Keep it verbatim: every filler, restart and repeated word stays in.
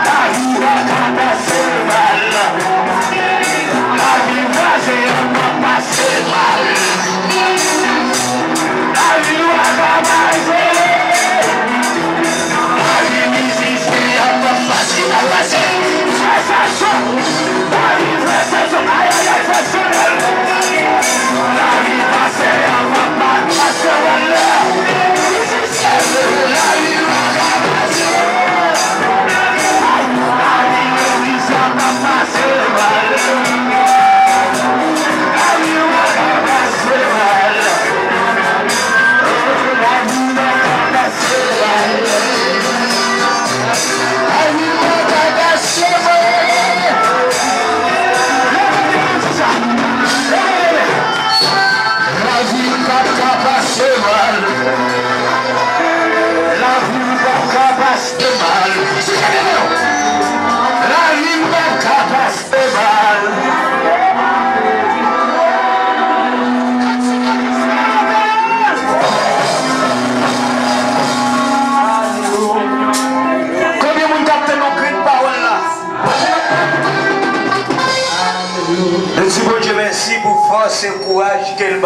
Lavi pa ka pase mal. Lavi pa se yon pase mal. Lavi pa ka pase. Lavi mizisyen an pa fasil a pase. Frè Sason, lavi frè Sason, ayayay, frè Chanèl. Lavi pase an pa pase mal. Lavi m p ap ka pase mal. Lavi m p ap ka pase mal. Lavi m p ap ka pase mal. Konbyen moun k ap tann yon grenn pawòl la? Nou di Bondye mèsi pou fòs e kouraj ke l ban.